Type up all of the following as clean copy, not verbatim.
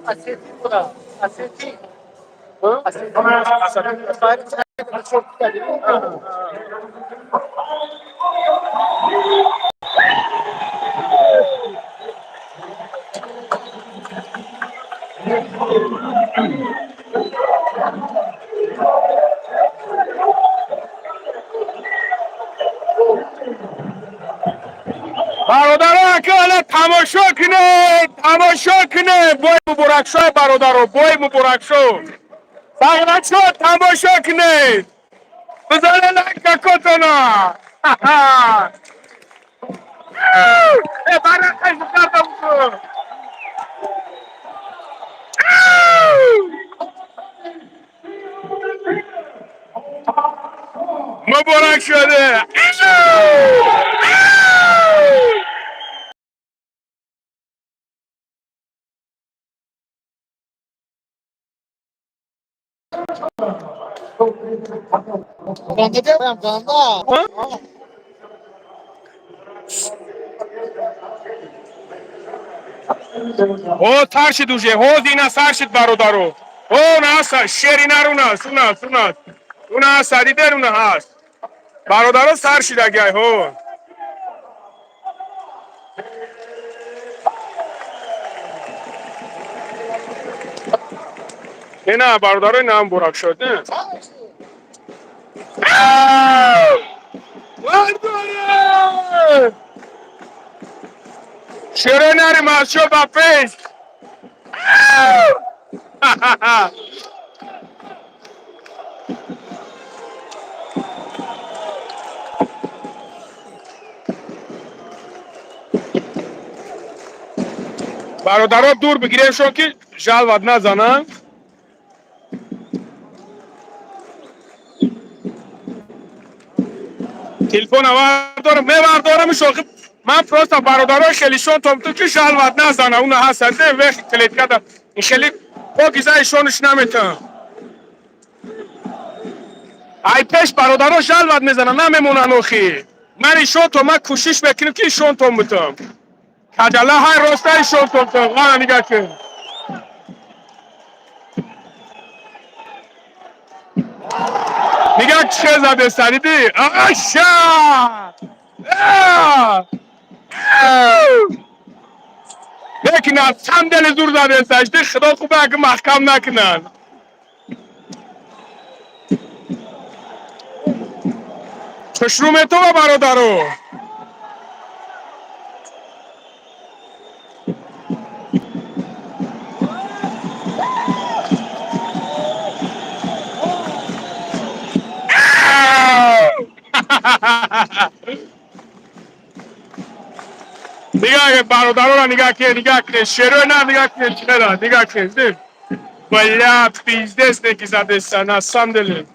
Осетин буда. Осетин. Осетин. Бародаро, ака, тамошо кунед, тамошо кунед. Бой муборакшо, бародаро, бой муборакшо. Сағракшо, тамошо кунед. Бизанед лайкакотона. Э, баракай букардам. Муборак шуде. О, сар шид уже, ҳоз ина сар шид, бародаро. О, наса, шери нарунас, унас, унас. Уна садидер, уна ҳаст. Бародаро, сар шидагай, ҳо. Ина, бародаро, ина муборак шуд, не? Бардоре! Шере нари машо ба пеш. Бародаро, дур бигирем, ки жалват назананд. Телефон вардорам, мевардорам шохи. Ман просто, бародаро, хелишон томту, ки жалват назана. Уна ҳастад вех клеткада ин хели покиза ишонаш наметавон. Ай пеш, бародаро, жалват мезана, намемонанд охи. Ман ишон то ман кӯшиш мекунем, ки ишон том бутам. Каҷала ҳай роста ишон том. Ана, нигаҳ кун. Нигаҳ, чӣ заде сариди. Аша! Лекин аз чанд дели зур заде сажди, худо хубе, аги маҳкам накунанд. Хушрӯ метова, бародаро. Нигоҳ, бародарора, нигоҳ кунед, нигоҳ кунед, шерои на, нигоҳ кунед, чиқара, нигоҳ кунед. Бля, пиздец, неки задеса, на самом деле.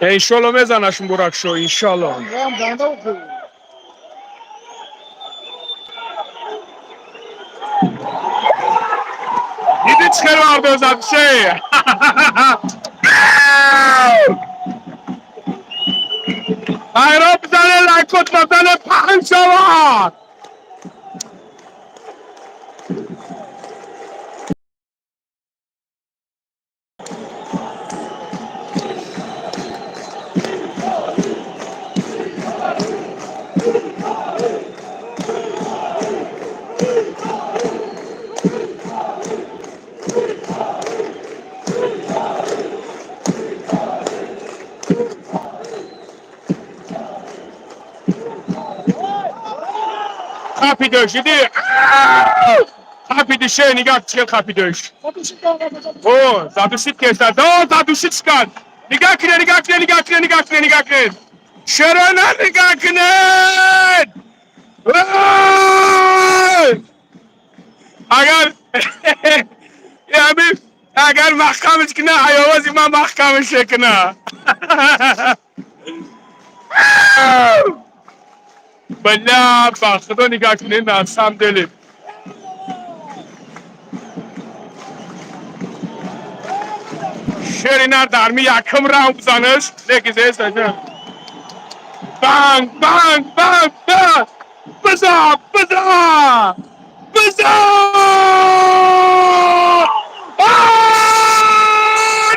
Иншолло, мезанаш муборакшо, иншолло. Диди, чӣ хел вардозад ше? Хайро, бизане, лайкот бизане, паҳн шавад. Хапидаш, диди, хапиди ше, нигоҳ, чӣ хел хапидаш. О, задушить кеса, до задушить кард. Нигоҳ кунед, нигоҳ кунед, нигоҳ кунед, нигоҳ кунед, нигоҳ кунед. Шерона, нигоҳ кунед. Ой! Агар ями агар маҳкамаш куна, аёвози ман маҳкамаш куна. Бля, ба худо, нигоҳ кунед, на самом деле. Шери нар дарми якум раунд бизанаш, леки зеста. Банг, банг, банг, банг! Биза, биза! Биза!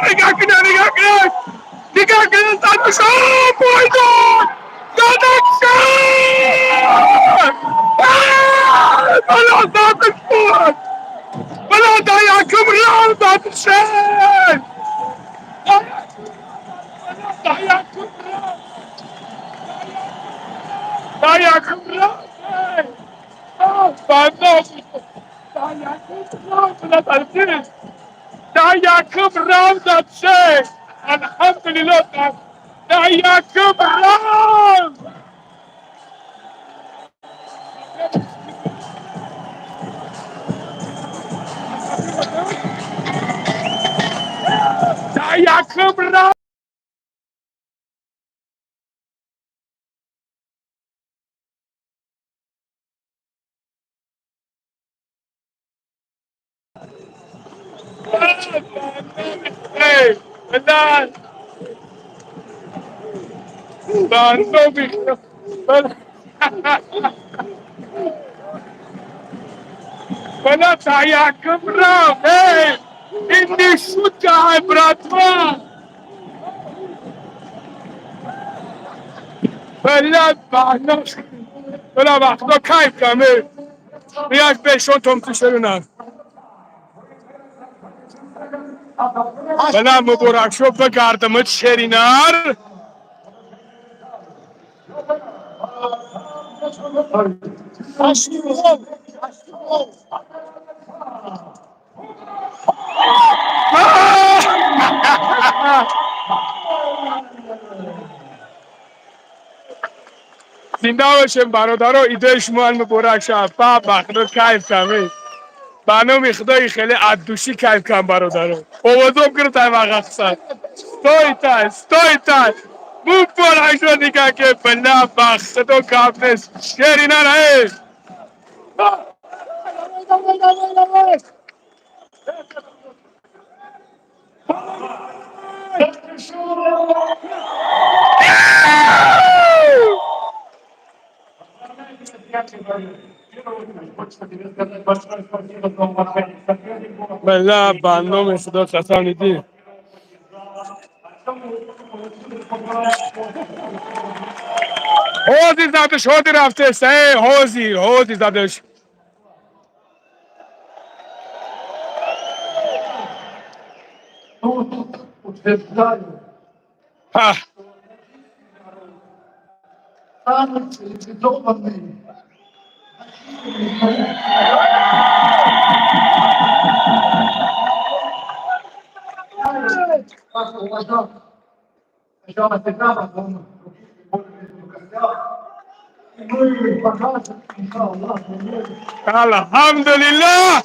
Нигоҳ кунед, нигоҳ кунед! Нигоҳ кунед, задаш! Пойдод! Задаш! Бала, задаш буд! Бала, дар якум раунд задаш! Дар якум раунд! Дар якум раунд! Дар якум раунд! Дар якум раунд задаш! Алҳамдулиллоҳ! Дар якум раунд! Дар якум раунд! Эй, да! Да, Бала, дар якум раунд! Эй! Ин не шутка, ай, братва! Бала, бала, вақто кайф кам, эй! Як бешон том тушерунам. Бала, муборак шо, бигардамат шеринар! Зинда бошем, бародаро, идои шумо муборак шавад. Ба ба худо, кайф кам, эй. Ба номи худои, хеле от души кайф кам, бародаро. Овозом гирифтай вағақса. Стойте, стойте! Муборак шо, нигоҳ ке, бала, ба худо, гап нест. Шеринара, эй! Давай, давай, давай! Большое спасибо за уважение к сопернику. Бала, ба номи худо, қасам, дидӣ? Ҳози задаш, ҳози рафтест, эй, ҳози, ҳози задаш. Тут утверждаю, Ҳа, самый цивилизованный. Вас уважал. Сначала себя, потом других, более гостях. И мы покажем, иншаллах, мы Алҳамдулиллоҳ!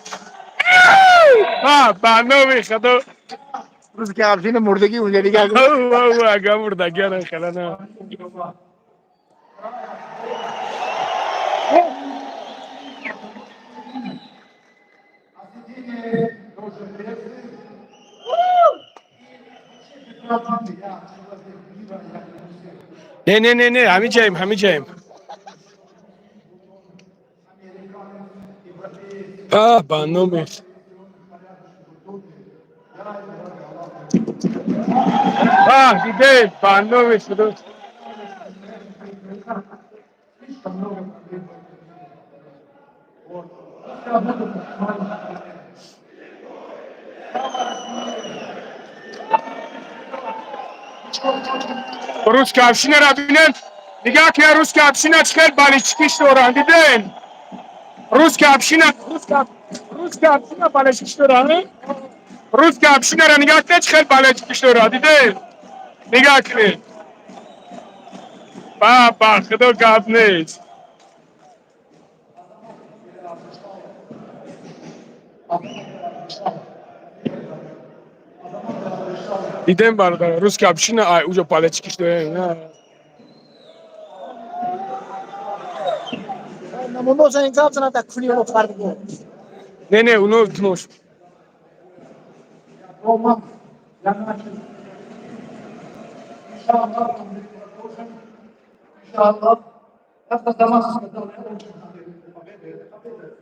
Ҳа, ба номи худо. Рӯзе ки афшини мурдагӣ унҷа дигар. Ага, мурдагиана хела на. Тоже лекции. Я человек мира, я люблю всех. Не, не, не, не, ҳамин ҷаем, ҳамин ҷаем. А, ба номи. А, дидем, ба номи худо. Слишком много проблем в этом мире. Вот. Я буду максимально. Русская община бинен, нигоҳ кунед, русская община чӣ хел болельщик иш доранд, диден? Русская община, русская община болельщик иш доранд. Русская община ра нигоҳ кунед, чӣ хел болельщик иш дорад, диден? Нигоҳ кунед. Ба ба худо, гап нест. Дидем, бародар, русская община, ай, уҷо болельщик иш доранд. Намоноза ин гап занад, дар кули мо фарқ буд. Не, не, уно тнош. Дома я начал. Иншаллах, мы продолжим. Иншаллах. Я сама сказал, я очень победа, это победа.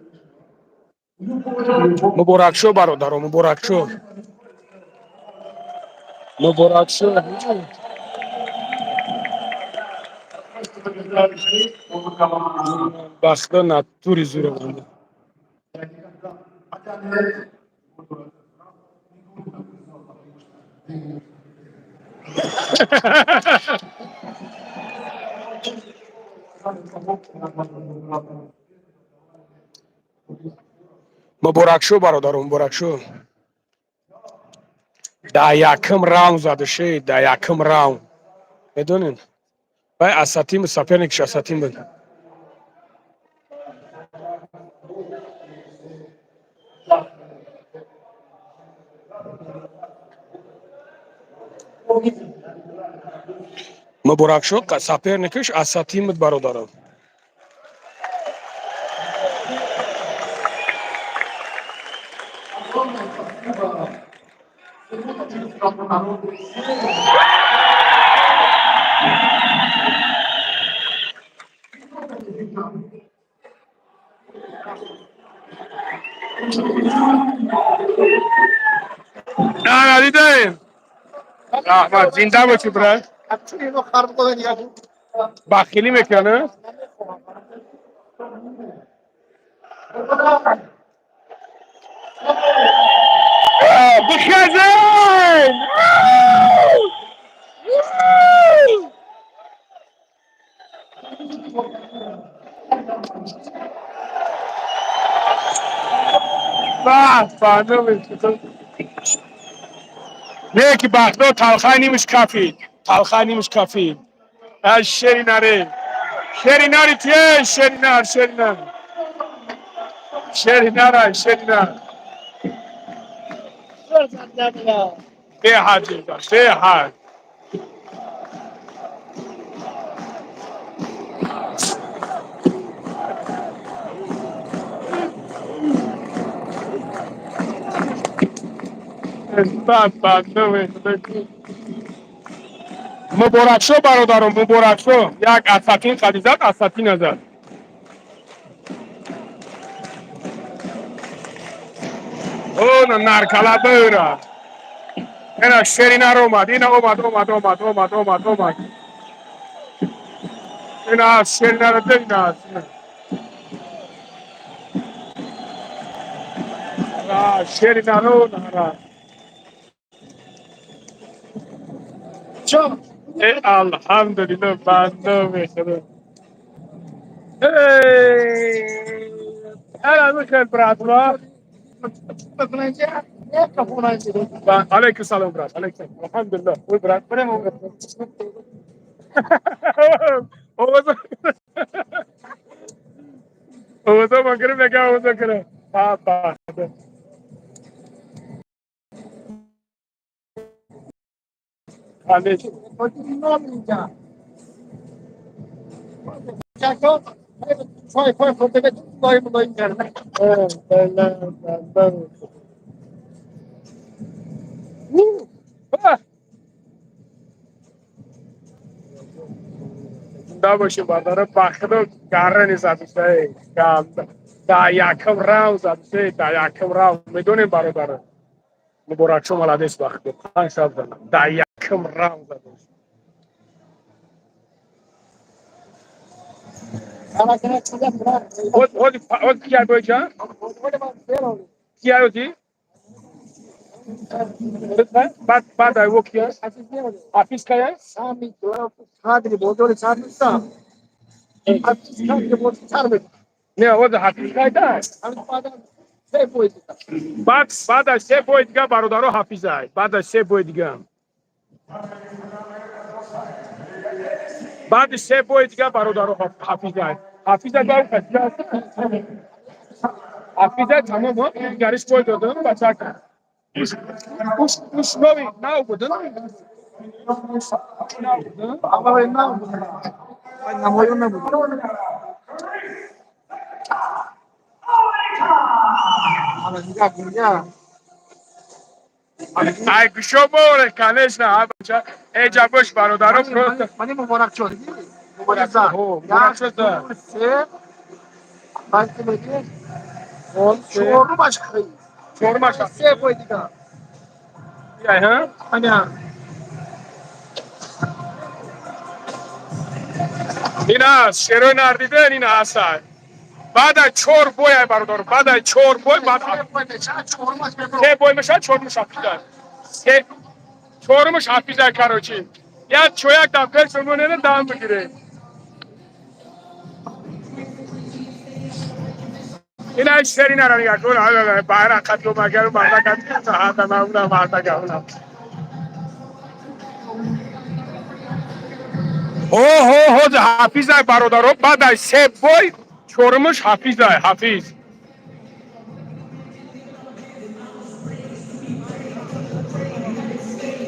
Любого Муборакшо, бародаро, муборакшо, муборакшо. Бахто натури зура. Я никогда, хотя не буду потому что ты Муборакшо, бародаро, муборакшо. Да якм раунд задаше, да якм раунд, медонен, вай асатим, соперникш асатим буд. Муборакшо, соперникш асатим буд, бародаро. Огромное спасибо всему таджикскому народу. Не только таджикам. На, дидаем, раҳмат, зинда бошӣ, брат. Бахилӣ мекунад. Бихезен! Ба, не ки бахто талхай нимиш кафид, талхай нимиш кафид. Ай шери наре, шери нари тие, шери нар, шери нар, шери нар, ай шери нар. Беҳад, беҳад. Ба. Муборакшо, бародарон, муборакшо. Як асатин қади зад, асатин назад. О, наркала бира. Ина шеринар омад, ина омад, омад, омад, омад, омад, омад. Ина шеринар ина. Ра, шеринар ра. Э, алҳамдулилло, банда мехӯрам. Эй! Ана михел, брат, ва? Алейкум салом, брат. Алейкум. Алҳамдулилло. Ой, брат. Овоза. Овоза ман кирим мега овоза кирим. Па па. Алейкум. Э, бла. Зинда бошем, бардара, бахто гарани задусе. Да якм раунд задусе, да якм раунд. Медонем, бародаро. Муборакшо, молодец, бахто. Панҷ шаб занам. Да якм раунд задусе. Ҳози ҳози кия боҷа? Кия ҳози? Баъд айво кия? Ҳафиз кая? Не, ҳози ҳафиз кайда? Баъд аз се бой дига, бародаро, ҳафизай. Баъд аз се бой дига. Баъди се бой дига, бародаро, ҳафизай. Ҳафиза ба ҳафиза тамом, дигариш бой додам, бачака. Уш нови нав буд? Нав буд? Намоён набуд. Ана нигоҳ кун. Ай гӯшо море, конечно, бача. Эҷа бош, бародаро, просто. Мани муборак шуд. Муборак. Ҳо, Як, муборак шуда. ду, се. Панҷ мегирем. Ҳо, се. Чорумаш хи. Чорумаш. Се бой дигар. Биай, ҳа? Ана. Ин аст, шерои нар диден, ин ҳастад. Баъд аз чор бой, ай бародар, баъд аз чор бой, баъд Се бой мешавад, чорумаш мебурад. Се бой мешавад, чорумаш ҳафиза. Се чорумаш ҳафиза, короче. Як чояк дар пеш мемонена, дам бигире. Ин ай шери нара нигоҳ кун, байрақ қати омагар, мардак ҳата намуна, мардак амуна. Ҳо, ҳо, ҳо, ҳафизай, бародаро, баъд аз се бой чорумаш ҳафизай, ҳафиз.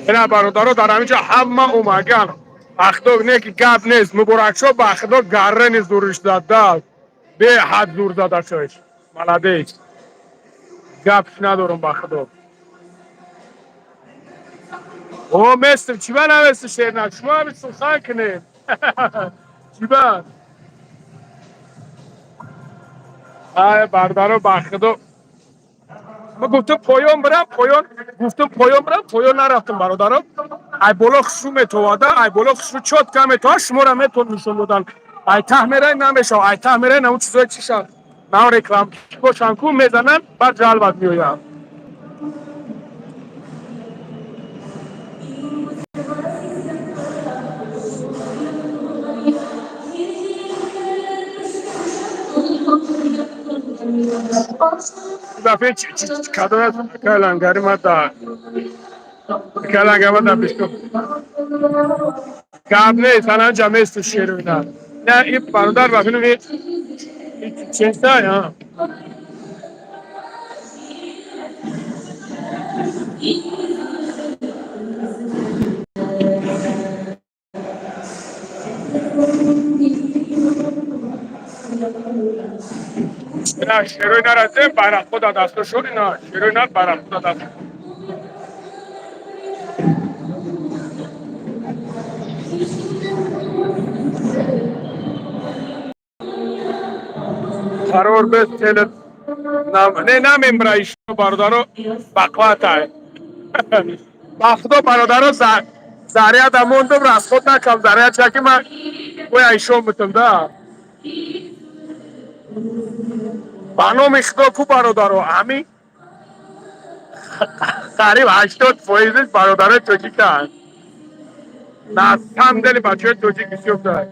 Ина, бародаро, дар ҳамин ҷо ҳама омаган. Ахдок не ки гап нест, Муборакшо ба ахдок гарра низ зуриш зада. Беҳад зур зада шуд. Молодец. Гапш надорам ба худо. О, местим, чӣ ба намести шернак? Шумо ҳами сухан кунед. Чӣ ба? Ай, бародаро, ба худо. Ма гуфтам поён бирам, поён, гуфтам поён бирам, поён нарафтам, бародаро. Ай боло хушрӯ метовада, ай боло хушрӯ чётко метова, шуморо метон нишон додан. Ай таҳ мерай намешав, ай таҳ мерай намун чизое чиша. На реклам бошан ку мезанан, баъд жалбат меояд. Дафъа кадом аст акай лангари ма да акай лангари ма да бишко. Гап нест, ана ҷа месту шеру ина. Не, и бародар ба финум и ченсай, а? Ина шерои нараздем, байрақҳо дар дастошон, ина шерои нар байрақҳо дар даст. Қарор бес теле не намембра ишо, бародаро, бақватай. Ба худо, бародаро, заряда мондум, расход накам заряд чаки ма боя ишон бутум да. Ба номи худо ку, бародаро, ҳами қариб 80 фоизиш бародарои тоҷиканд. На самом деле бачаҳои тоҷик бисёр дорад.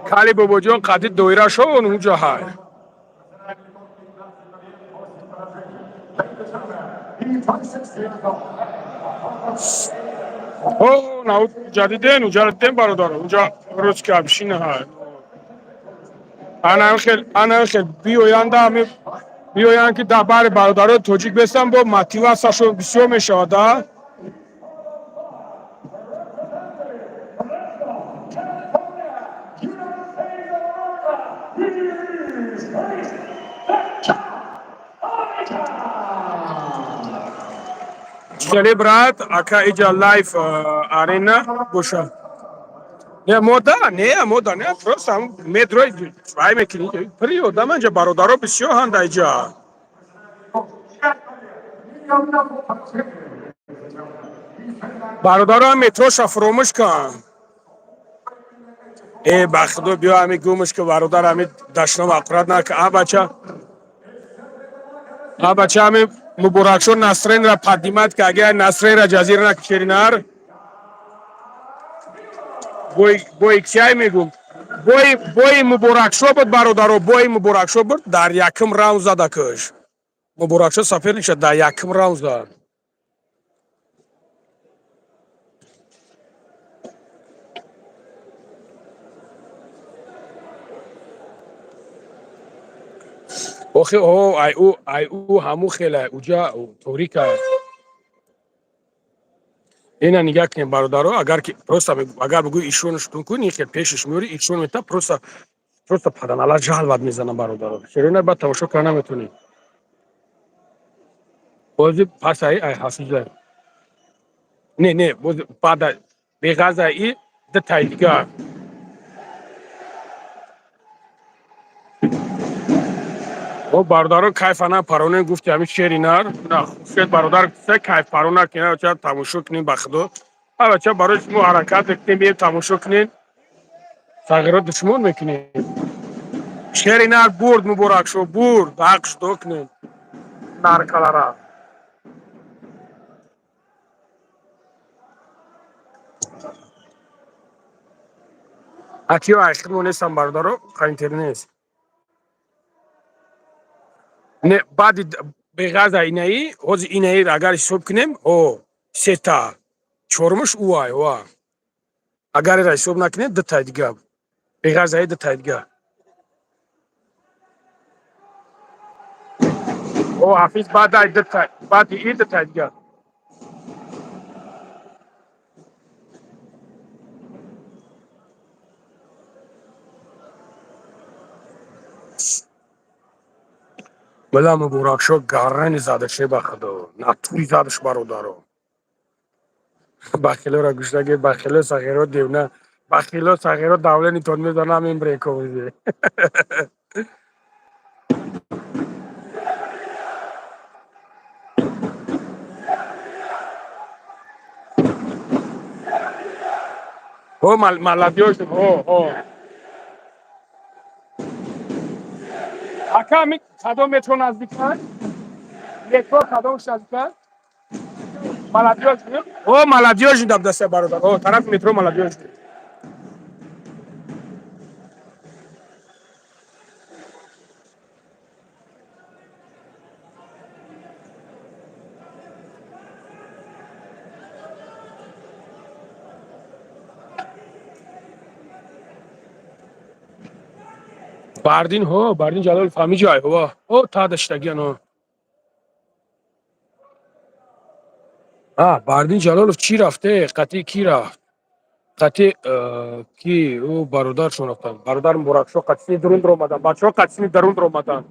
Кали бобоҷон қади доира шовон унҷо ҳай. О, на уҷа диден, уҷа диден, бародаро, унҷа русский община ҳай. Ана хел, ана хел биёянда ами биёянд ки дар бари бародарои тоҷик бестан, бо мотиватсияшон бисёр мешавад, а? Хеле брат, ака иҷа лайф арена боша. Не, мода, не, мода, не, просто метрои вай мекунӣ. При одам инҷа бародаро бисёр ҳанда иҷа. Бародаро, метроша фуромӯш кан. Э, ба худо, биё ҳами гумш ки, бародар, ҳами дашном ақурат нака. А бача, а бача, ҳами Муборакшо Насренра поднимать ка, агар Насренра ҷазира накушеринар. Бой бой кияй мегум. Бои бои Муборакшо буд, бародаро, бои Муборакшо буд, дар якум раунд зада куш. Муборакшо соперникша дар якум раунд зад. Охи о ай ӯ ай ӯ ҳамун хелай уҷа торика. Ина нигаҳ кунем, бародаро, агар ки просто агар бигӯи ишонашон кун, ин хел пешаш меёри, ишон мета, просто паданала жалват мезанам, бародаро. Шерина баъд тамошо карда наметонӣ. Бози пасаи ай ҳафиза. Не, не, бози баъда беғаза и дутай дигар. О, бародаро, кайфа на паронем, гуфти ҳамин шери нар. На, хушед бародар, се кайф парона кунем, ча тамошо кунем ба худо. Ҳала ча барои шумо ҳаракат мекунем, бием тамошо кунем. Тағйирот душмон мекунем. Шери нар бурд, муборак шо, бурд, ҳақ шудо кунем. Наркалара. Акиё айхидмо нестам, бародаро, қа интернет. Не, баъди беғаза инаи, ҳозир инаи агар ҳисоб кунем, о, сета. Чорумаш уай, ва. Агар ира ҳисоб накунем, дутай дига. Беғазаи дутай дига. О, ҳафиз баъдай дутай, баъди и дутай дига. Бала муборакшо гаррани задаше ба худо. Натури задаш, бародаро. Бахилоро гӯш бахило сағиро девна. Бахило сағиро давлени тон мезанам ин брековизе. О, молодёжь, о, о. Ака, ми кадом метро наздикар? Метро кадом наздикар? Молодёжь. О, молодёжь дабдасе бародар. О, тараф метро молодёжь. Бардин, ҳо, Бардин Ҷалол фами ҷай, ҳо. О, та даштагиан, ҳо. А, Бардин Ҷалолов чӣ рафте? Қатъи кӣ рафт? Қатъи ки ӯ бародаршон рафтанд. Бародар Муборакшо қатъи дарун омадан. Бачаҳо қатъи дарун омадан.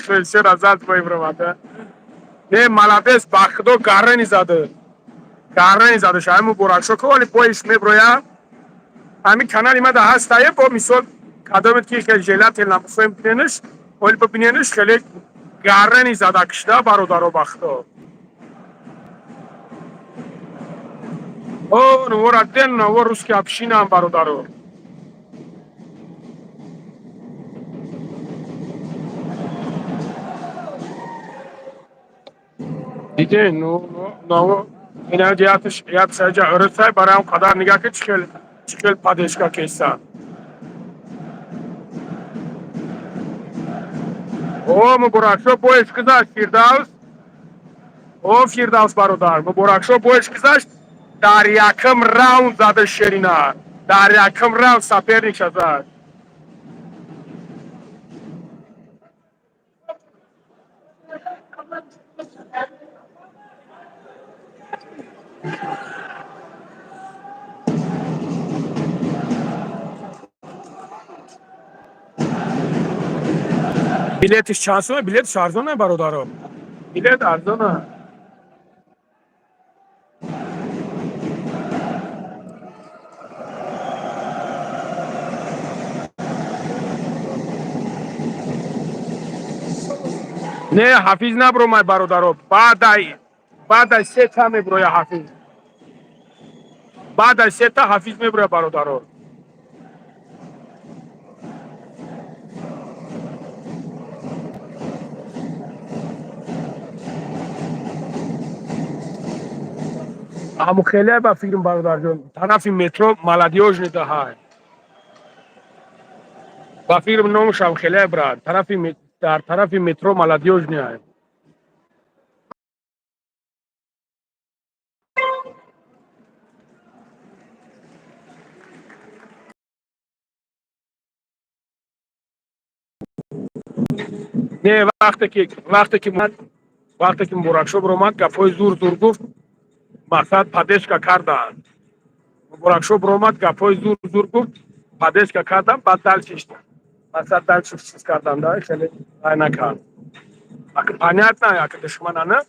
Хеле зад боибромада. Не, молодец, ба худо гаррани зада. Гаррани зада шай Муборакшо ко вали боиш меброя. Ҳамин канали ма да ҳастае бо мисол кадомет ки хеле желатель намухоем биненш, оли бибиненш хеле гаррани зада кишда бародаро ба худо. О, нувора ден, нувор русский община бародаро. Диден, ну, ну, ина ятш ят саҷа ырысай барам қадар нигаҳ ки чӣ хел поддержка кеса. О, Муборакшо боиш гузашт, Фирдавс. О, Фирдавс бародар, Муборакшо боиш гузашт, дар якм раунд зада шерина. Дар якм раунд соперникша зад. Билетиш чанд сум? Билетиш арзон бародаро. Билет арзон. Не, Ҳафиз набромай, бародаро. Баъдай сета меброя Ҳафиз. Баъдай сета Ҳафиз меброя, бародаро. Амухеле ба фикрам, бародарҷон, тарафи метро Молодёжный даҳай. Ба фикрам номаш Амхеле брат. Тарафи дар тарафи метро Молодёжный ай. Не, вақте ки Муборакшо биромад, гапҳои зур зур гуфт, мақсад, поддержка карданд. Муборакшо биромад, гапҳои зур зур гуфт, поддержка кардам, баъд дальше, мақсад, дальше чиз кардан да, хеле ай накард. Ака, понятно, ака, душмана на.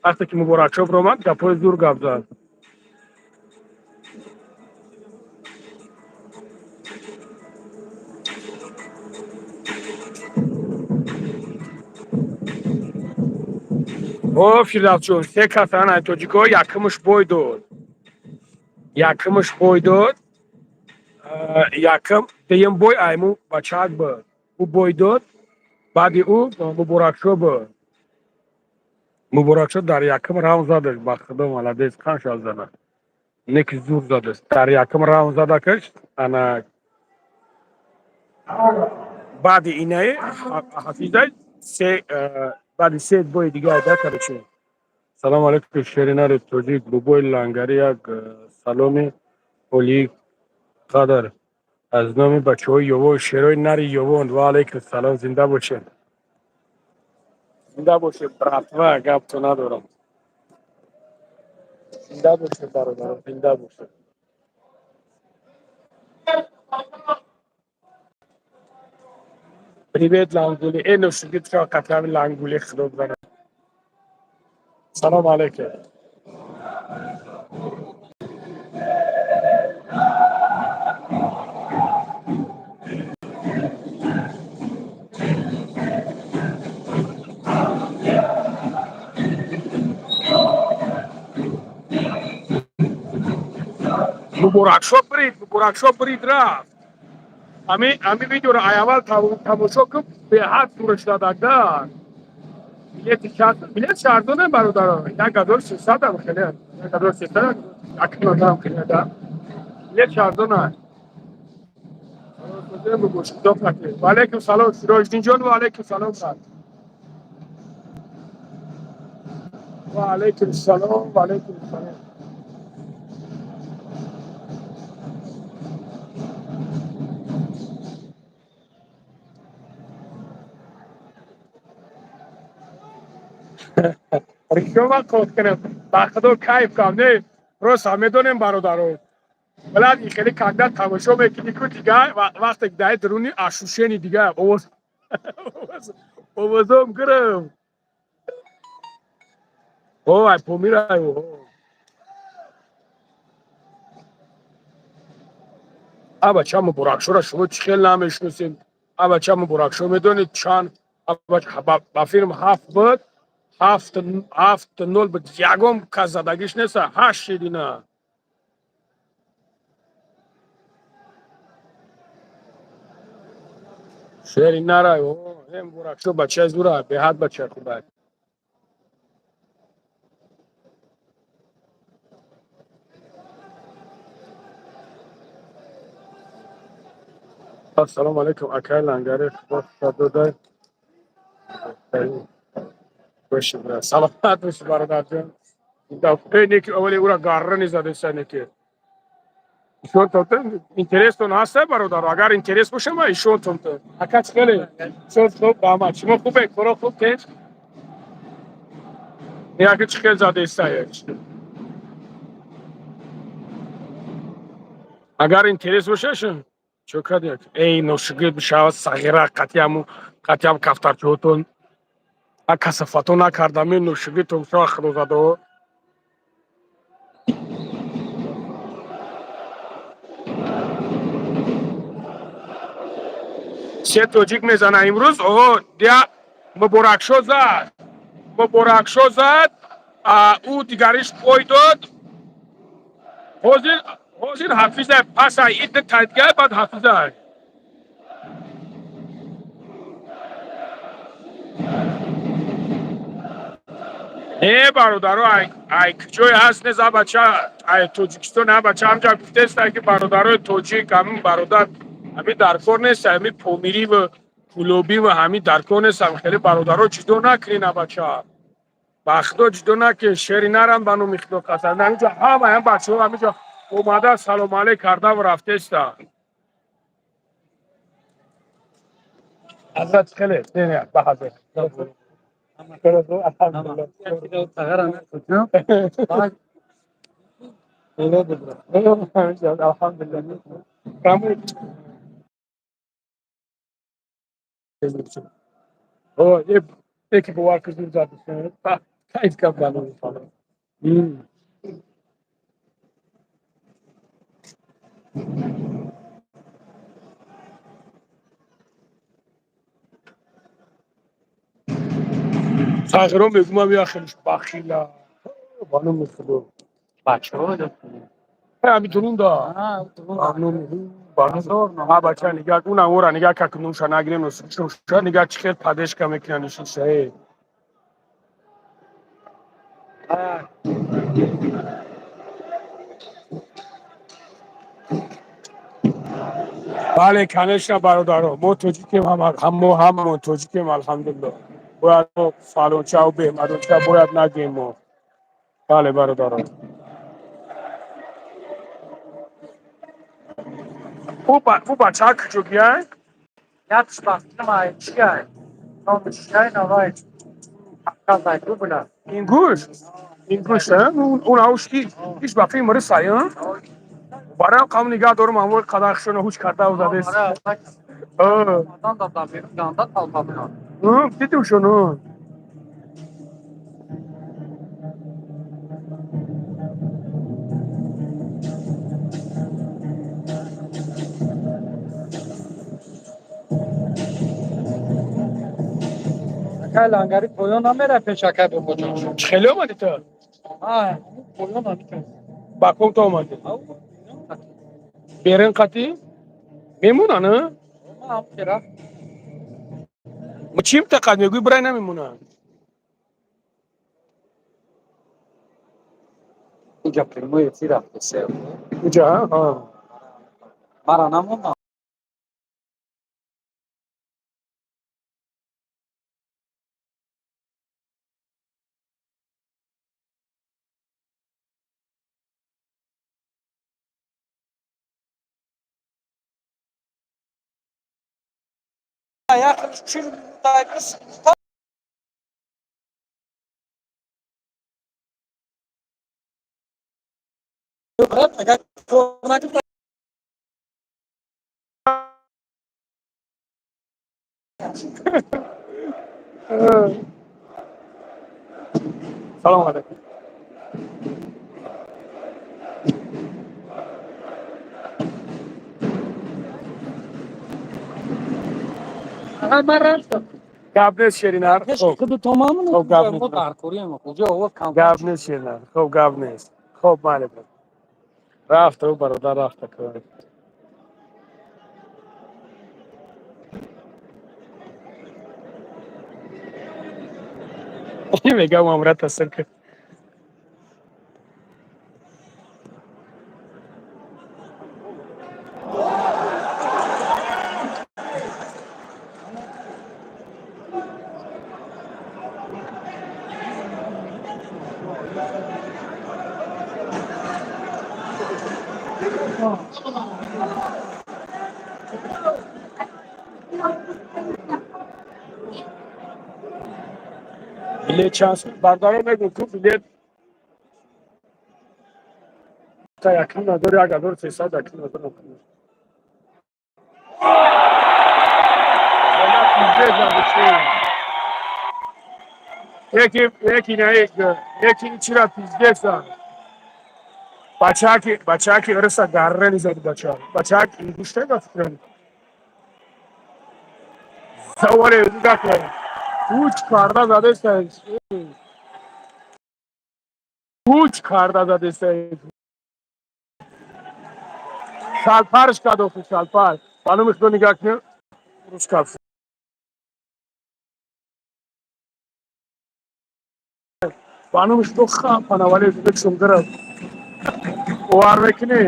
Вақте ки Муборакшо биромад, гапҳои зур гап зад. О, Фирдавсҷон, се касан ай тоҷико. Якумш бой дод, якумш бой дод, якум, дуюм бой айму бачак буд, ӯ бой дод, баъди ӯ Муборакшо буд. Муборакшо дар якум раунд задаш. Ба худо, молодец, қанша зана неки зур задаш, дар якум раунд задакаш. Ана, баъди инаи Ҳафизай се, баъди се бои дига да. Короче, салому алейкум, шеринари тоҷик, бобои лангари, як саломи олии қадр аз номи бачаҳои Ёвон, шерои нари Ёвон. Ва алейкум салом, зинда бошед, зинда бошед, братва, гапто надорам. Зинда бошед, бародаро, зинда бошед. Привет, лангули. Э, ношугит қафами лангули, худо бизанад. Салом алейкум. Муборакшо брид, Муборакшо брид, рафт. Ами видеоро ай аввал тамошо кун, беҳад сураш дадагда. Билети чанд, билет шаҳрдоне, бародаро, 1600-ам хеле, 1300, акнодам хеле да. Билет шаҳрдона. Ва алейкум салом, Сироҷиддинҷон, ва алейкум салом, брат. Ва алейкум салом, ва алейкум салом. Ришома қот кунем. Ба худо, кайф кам не. Рост медонем, бародаро. Блядь, и хеле когда тамошо мекунӣ ку, дига вақте ки даи дуруни ощущение дига, овоз овозом гирифт. О, ай помирай. О. А бача Муборакшора шумо чӣ хел намешиносед? А бача Муборакшо медонед чанд ба филм ҳафт буд, ҳафт ҳафт нол буд, ягон кас задагиш неста, ҳашт шидина. Шери нарай, о, э, Муборакшо бачаи зура, беҳад бачаи хубай. Ассалому алайкум, акай лангари, худо додай. Боши, брат. Саломат боши, бародарҷон. Э, неки аввали ура гаррани задеса неки. Ишон тонта интерестон ҳаста, бародаро? Агар интерес боша, ма ишон тонта. Ака, чӣ хеле? Шон хуб, раҳмат. Шумо хубе? Коро хуб, тинч? Яки чӣ хел задеса? Агар интерес боша, шун. Чо кардӣ? Эй, ношугир бишавад, сағира, қатиаму қатиам кафтарчиҳотон. А касафато накардам, ин ношугир томшава худозадо. Се тоҷик мезана имрӯз. О, дия, Муборакшо зад. Муборакшо зад, а ӯ дигариш пой дод. Ҳозир Ҳафиза паса ид тайдга, баъд Ҳафиза. Не, бародаро, ай куҷое ҳаст, нест, а бача ай Тоҷикистон, а бача ҳамҷа гуфтеста, ки бародарои тоҷик, ҳамин бародар, ҳамин дар кор нест, ҳамин помирӣ ва кулобӣ ва ҳамин дар кор нест. Хеле бародаро, ҷудо накунед, а бача, ба худо, ҷудо накунед, шери нарам, ба номи худо қасам. Ҳаминҷо ҳама ҳам бачаҳо ҳаминҷо омада, салом алейк карда ва рафтеста. Ҳазрат, хеле не, не, ба ҳазрат. Алҳамдулиллоҳ. Алҳамдулиллоҳ. О, яке бовар кун, зур зад. Кайф кард ба номи Худо. Тағйирон мегӯм, я хелиш бахила. Ба номи Худо. Бачаҳо. Ҳами дурунда. Ба бача нигаҳ, уна ора нигаҳ, как нуша нагирем, нуша нигаҳ, чӣ хел падешка мекунанд нишиса. Э. Бале, конечно, бародаро, мо тоҷикем, ҳама ҳамамон тоҷикем, алҳамдулиллоҳ. Бояд мо фалончаву беҳмадонча бояд нагӯем мо. Бале, бародаро. Ӯ бача куҷо гияй? Якш бахтинамай чияй? Номи чияй навай? Казай дубла. Ингуш? Ингуш, а? Он ауш иш ба филм рисай, а? Барам қам нигаҳ дорум, амвои қадар хишона ҳуч карда задест. Адан да да берун ганда талпабна. Дидим шуну. Акай лангари поён намера пеш акай бобоҷон. Чӣ хеле омадӣ ту? А, поён намекунад. Ба ком то омадӣ? Берин қатӣ? Мемонанд, а? Ам кера. Чим тақат мегӯӣ, бирай намемонанд. Инҷа прямой эфир рафтесе. Инҷа, а? Мара намонам. Салом алайкум. Гап нест, Шеринар. Худу томамон. Хоб, гап нест. Мо даркорием. Хуҷо овоз кам. Гап нест, Шеринар. Хоб, гап нест. Хоб, майли. Рафта, ӯ бародар рафта. Мегам амра тасир кар. Билет чанд сум? Бародаро, мегӯм, ку билет та 1500, 1300, 1500. Яки яки на яки чира пиздец зад. Бачаки бачаки рса гаррани зад бача. Бачак ингушта ба фикрам. Саволе нигоҳ кун. Ҳуч карда задеста. Ҳуч карда задеста. Шалпарш кадохи шалпар. Ба номи Худо, нигоҳ кун. Рус каф. Ба номи Худо, хапана вале бексум гирифт. Бовар мекунӣ?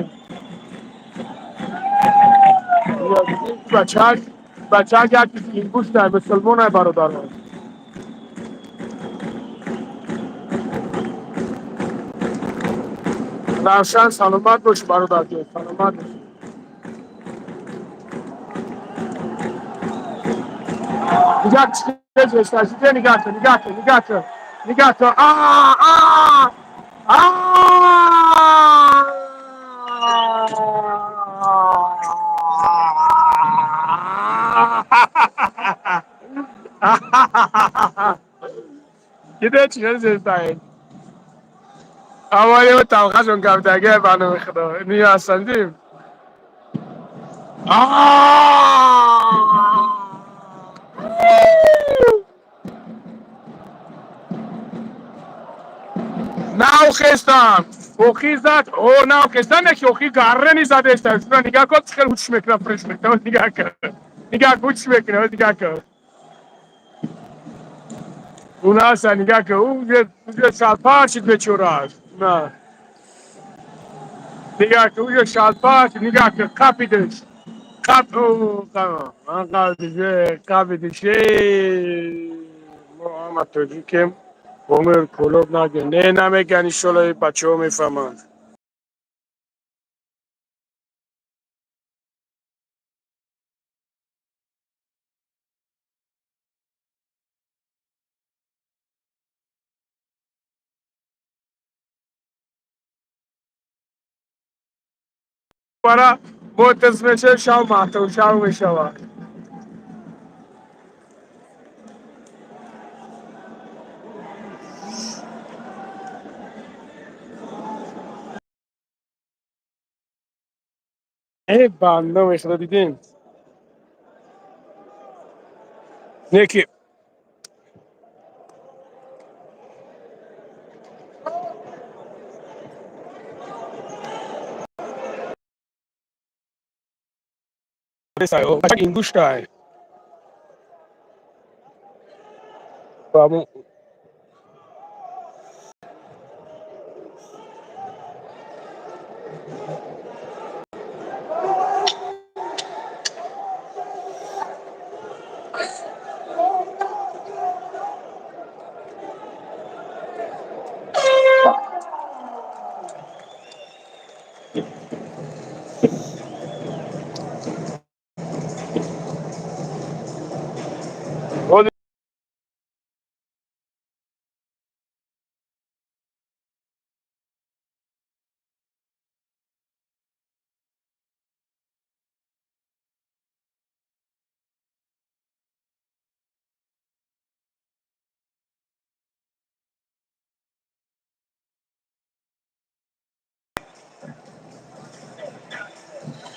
Бачак бачак як ингушта мусулмон бародарон. Равшан, саломат бош, бародарҷон, саломат бош. Нигоҳ, нигоҳ, нигоҳ, нигоҳ, нигоҳ, а а а. Диде чӣ зестае? Аввали талхашон кафтаге, ба номи Худо ниҳастан дим. Нав хестам, охи зад. О, нав хестам, яки охи гаррани задеста. Нигоҳ кун, хел ҳуч мекунам, фреш мекунам. Нигоҳ кун, нигоҳ, ҳуч мекунам, нигоҳ кун. Унаса, нигоҳ кун, уже шалпар шид, бечора аст. На, нигоҳ кун, уже шалпар шид. Нигоҳ кун, қапидиш, қап қапидиш. Мо ҳама тоҷикем, Помир Кӯлоб наге. Не, намеган, иншолло бачаҳо мефаҳманд. Бара мотез меше, шав матов шав мешавад. Э, ба номи Худо, дидем не ки ингуштай.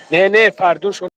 Не, не, фардун шуд.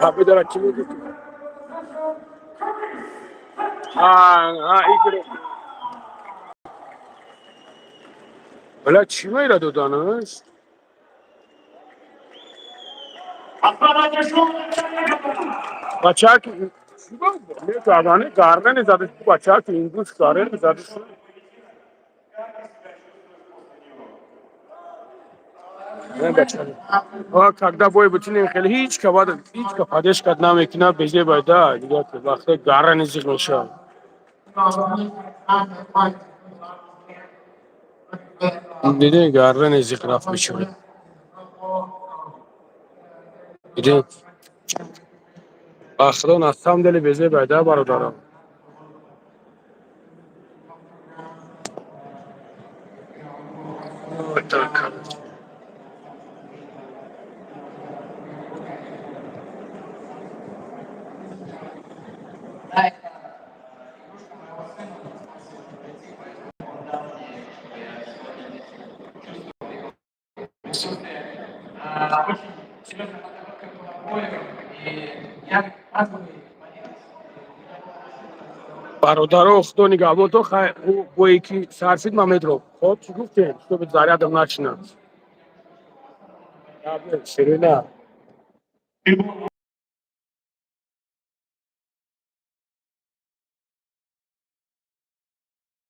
Победа чӣ мегӯ? Игр бала чӣ мера доданаш? Бачак гардани гардани задаш, бачак ингуш гарани задаш. Когда бой бутинем, хеле ҳеҷ ка бад, ҳеҷ ка поддержка намекунад, безе байда дигар вақте гарани зиқ мешавад. Диде, гарани зиқ рафт, бечора. Дидем. Ба худо, на самом деле безебай да, бародарам. Вот так, короче. Да, это игрушка моего сына, он не смог сегодня прийти, поэтому он дал мне, что я сегодня здесь чувствовал его присутствие. Очень серьезная подготовка была к бою, и я как базовый боец, Бародаро, худо нигаҳбонто. Хай, бое ки сар шид, ман медром. Хоб, чӣ гуфтем, чтобы зарядам начинать. Ширина.